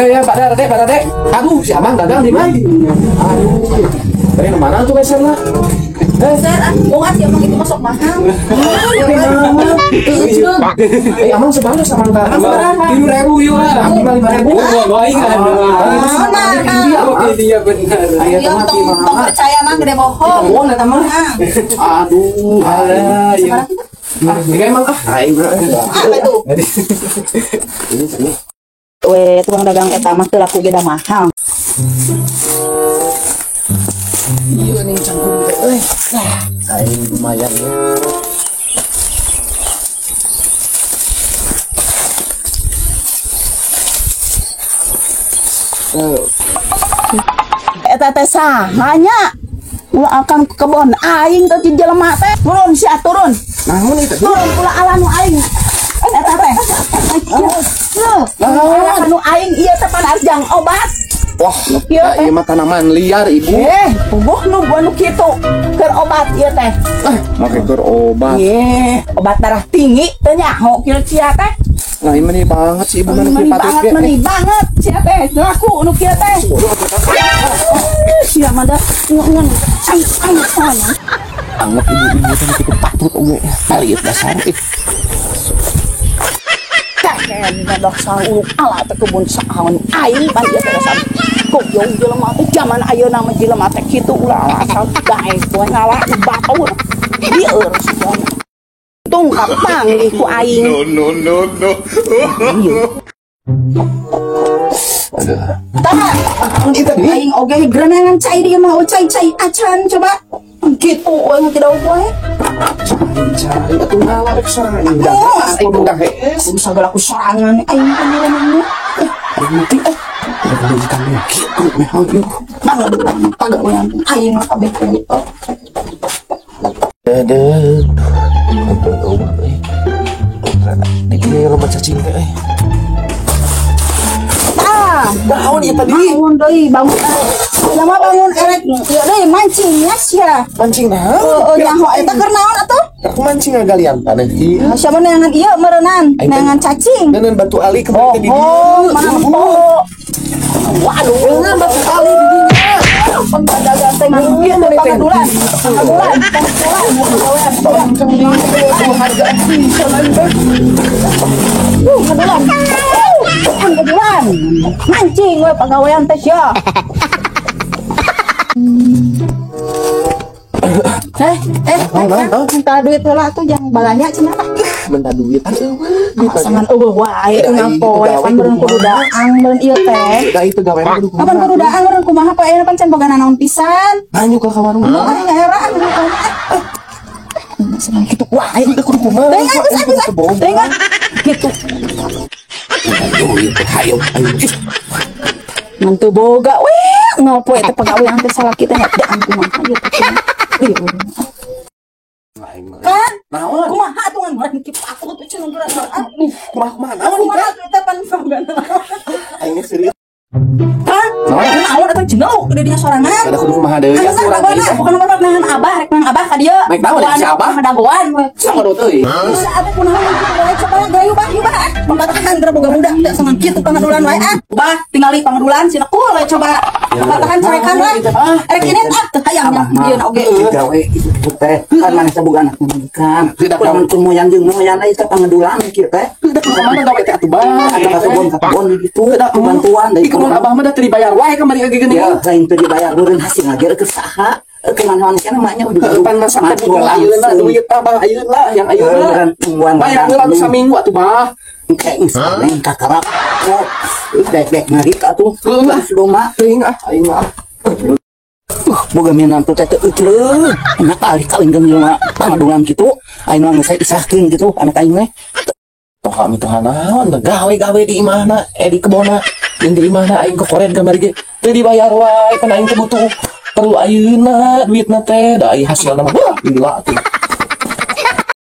Ya, Pak Dade, Pak Dade. Aduh, si Amang dagang di mana? Aduh, dari mana tuh geser lah? Geser, ah, bunga si Amang itu masuk mahal. Eh, Amang sebanyak sama Kak. Amang seberapa? 3.000 yuk. Amang 5.000. Oh, aing ada. Mana? Oh, iya benar. Iya, tong percaya mah gede bohong. Bohong eta mah. Aduh, Alah, iya. Ah, ini emang ah, aing Apa itu? Ini sini. Weh, tukang dagang eta mah teu laku ge da mahal. Iya nih canggung teh euy. Nah, aing lumayan ya. Eta teh saha nya? Ulah akan ke kebon aing teh di jelema teh. Turun sia turun. Naon itu? Turun ulah ala nu aing. Eta teh. Ala nu aing ieu teh pan arjang obat. Wah, Ieu ieu mah tanaman liar ibu. Puguh nu gua nu kitu keur obat ieu teh. Ah, make keur obat. Ye, obat darah tinggi teh nyaho kieu sia teh. Nah, ini meni banget sih ibu Meni mana patut banget, ge. meni banget sia teh laku nu kieu teh. Sia mah da ngon ang ang ang. Anggap ibu-ibu teh kitu patut oge. Pelit dasar ih. Teh dasar uluk ala teh kebun sahaon aing pan ieu teh dasar. Goyong jelema teh jaman ayeuna mah jelema teh kitu ulah ala asal daek we ngala batur. Lieur sigana. Tung kapanggih ku aing. No, no, no, no. Aduh. Tah, aing oge gerenangan cai dia mah cai-cai acan coba. Gitu we tidak we. Cai atuh ngala rek sorangan. Aing udah hees. Kudu sagala ku sorangan aing teh ngomong. Aing mati eh. Udah kami kitu meh hayu. Pagawean aing mah kabeh kitu. Aduh. Ampun obat euy. Di dieu loba cacing teh euy. Tah, Naon ieu tadi? bangun deui, bangun. Lama bangun erek ieu deui mancing ya sia. Mancing naon? Heeh, nyaho eta keur naon atuh? Aku mancing ngagalian tanah ieu. Siapa neangan ieu meureunnan, neangan cacing. Neuneun batu ali kemarin teh di dieu. Oh, mana poho. Waduh, Neuneun batu ali di dinya. Pengadagan teh Iya, mana teh? pangadulan, pangadulan, pangadulan, Harga pisan aing teh. pangadulan, pangadulan, mancing we pagawean teh sia. Minta duit heula atuh jang balanya cenah tah. Minta duit eueuh. Duit Pasangan eueuh wae Da, ngapoe ieu pan meureun kudu daang meureun ieu teh. Da itu gawe kudu Kapan kudu daang meureun kumaha poe ayeuna pan can boga nanaon pisan. Banyu ka warung. Oh, aing heran senang gitu wae. Udah kudu kumaha. Teuing geus geus. Teuing gitu. Duit hayo ayo. Ngan teu boga we ngopo eta pagawean teh salaki teh daang kumaha ieu teh. Ieu. Kan? Naon? Kumaha atuh ngan meureun kieu aku tuh cenah geura. Kumaha kumaha naon Kumaha atuh eta pan boga naon. Aing geus serius. Kan? Naon atuh jenau di dinya sorangan. Ada kudu kumaha deui Anu atuh urang abah teh. bukan nomor nangan abah rek nangan abah ka dieu. Naik naon ya, si abah? Dagoan we. Sama do teuing. Bisa abah kunaon kitu wae coba gayu bah ieu bah. Pambatahan geura boga budak teh sangan kitu pangadulan wae ah. Bah tingali pangadulan sina kul we coba. Pambatahan carekan we. Erek ini ah teu hayang nya ieu na oge. Gawe itu teh kan maneh teh boga anak majikan. Lamun teu moyan jeung moyan euy teh pangadulan kieu teh. Udah kumaha gawe teh atuh bah. Ada ka kebon ka kebon gitu. Bantuan Di kebun abah mah da teu dibayar wae kamari ge geuning. Ya, lain teu dibayar meureun hasilna ge keur saha? Keur manaon cenah mah nya udah Pan masak teh butuh ayeuna duit abah ayeuna yang ayeuna. Bayar heula nu saminggu atuh bah. Engke geus aneh kakarap. Oh, dek-dek ngarit atuh. Heuh Doma teuing ah aing mah. Boga minantu teh teu eucleun. Anak alih kawin jeung jelema pangadulan kitu, aing mah geus isahkeun kitu anak aing teh. Toh kami tuh naon gawe-gawe di imahna di kebonna jeung di imahna aing kokoren kamari ge teu dibayar wae kan aing teh butuh perlu ayeuna duitna teh da ai hasilna mah wah gila atuh.